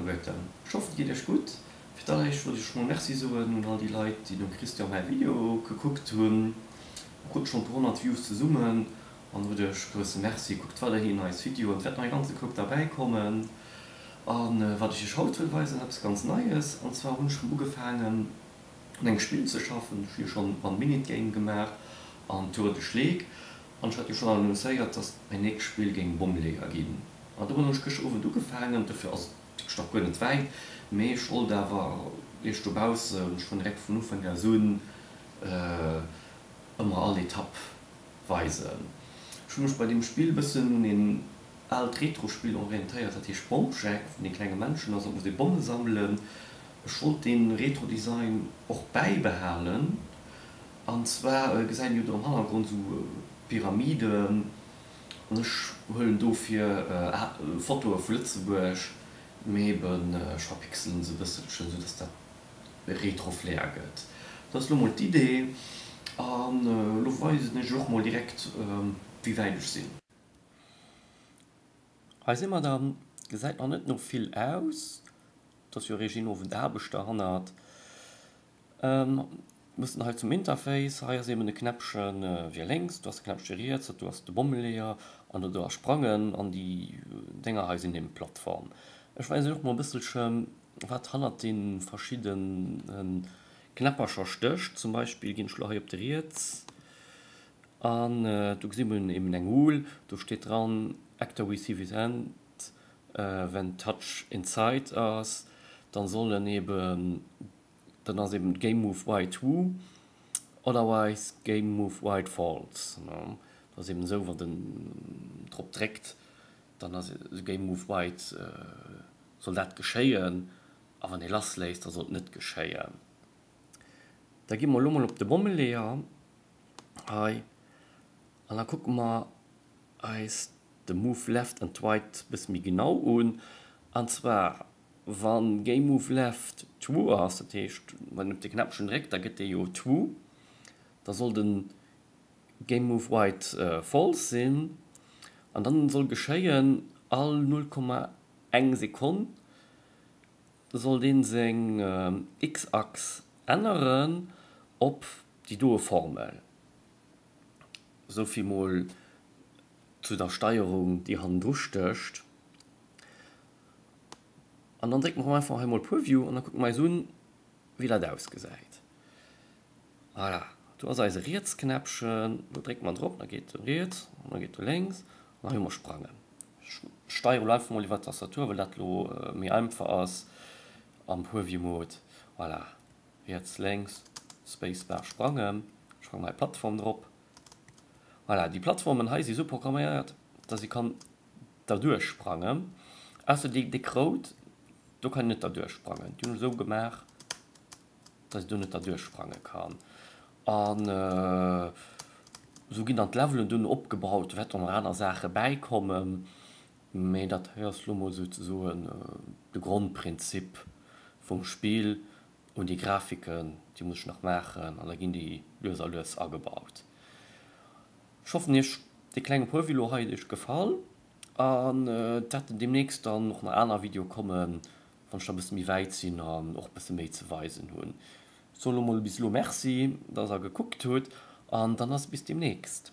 alleguerten, ech hoffen et geet iech gutt. Fir d'alleréischt wollt ech mol Merci soen un all déi Leit déi dem Christian mäi Video gekuckt hunn. Mer kruten schonn e puer 100 Views zesummen an hutt iech grousse Merci. Kuckt weiderhin eis Videoen, et wäert nach e ganze Koup derbäi kommen. A wat ech iech haut wëll weisen ass eppes ganz Neies, an zwar hunn ech rëm ugefaangen un engem Spill ze schaffen. Ech hu jo schonn One Minute Game gemaach an Tour de Schleek an ech hat jo schonn annoncéiert dass mäin nächst Spill géing Bommeleeër ginn. An domadder hunn ech gëschter Owend ugefaangen, dofir ass et wierklech nach guer net wäit, mee ech wollt awer iech dobaussen schonn direkt vun Ufank aus un ëmmer all Etapp weisen. Ech hu mech bei deem Spill bëssen un een aalt Retro-Spill orientéiert, dat heescht Bombjack, vun dee klenge Männchen ass, dat muss ee Bomme sammelen. Ech wollt dee Retro-Design och bäibehalen, an zwar gesäit een jo do am Hannergrond esou Pyramiden. An ech huelen dofir Fotoe vu Lëtzebuerg, mee eben ech verpixelen se e bësselchen, sou dass dat e Retro-Flair gëtt. Dat ass lo mol d'Idee, an lo weisen ech och mol direkt wéi wäit ech sinn. Hei si mer dann, gesäit nach net no vill aus, et ass jo eréischt een Owend Aarbecht derhannert. Bëssen hei zum Interface, hei ass eben de Knäppchen fir lénks, do ass de Knäppche riets, dat do ass de Bommeleeër an dat do ass Sprangen an déi Dénger hei sinn eben d'Plattform. Ech weisen iech och mol e bësselche wat hannert de verschiddene Knäppercher stécht. Zum Beispill ginn ech elo hei op de riets an do gesi mer eben eng Rule, do steet dran Actor receives end when touch inside ass, dann soll en eben Dann ass eben Game Move Right True, otherwise Game Move Right False. Dat ass eben esou, wann en drop dréckt, dann ass Game Move Right, soll dat geschéien, a wann ee lassléisst, da soll et net geschéien. Da gi mer elo mol op de Bommeleeër hei an da kucke mer eis de Move Left and Right bësse méi genau un. An zwar Wann Game Move Left true ass, dat heescht wann een op de Knäppchen dréckt, da gëtt dee jo true, da soll den Game Move Right false sinn an dann soll geschéien, all 0,1 Sekonn soll deen seng X-Achs änneren op déi doe Formel. Souvill mol zu der Steierung déi hannendru stécht. An dann drécke mer einfach hei mol Preview an da kucke mer eis un, wéi dat ausgesäit. Voilà, do ass eise Rietsknäppchen, do drécke mer drop, da geet e riets an da geet e lénks an hei hu mer Sprangen. Ech steiere lo einfach mol iwwer d'Tastatur, well dat lo méi einfach ass am Preview-Mode. Voilà, riets, lénks, Spacebar, sprangen. Ech sprange mol hei Plattform drop. Voilà, déi Plattformen hei si sou programméiert, dass ee kann derduerch sprangen, ausser déi déck rout, do kann een net derduerch sprangen, déi hunn ech esou gemaach, dass een do net derduerch sprange kann. An esou ginn dann d'Levelen dunn opgebaut, do wäerten och nach aner Saache bäikommen, mee dat hei ass lo mol souzesoen de Grondprinzip vum Spill. Un déi Grafiken, déi muss ech nach maachen an da ginn déi lues a lues agebaut. Ech hoffen iech dee klenge Preview lo hei huet iech gefall an et wäerten demnächst dann och nach aner Videoe kommen, wann ech da bësse méi wäit sinn an och bësse méi ze weisen hunn. Ech soen lo mol bis elo Merci, dass der gekuckt hutt an dann ass et bis demnächst.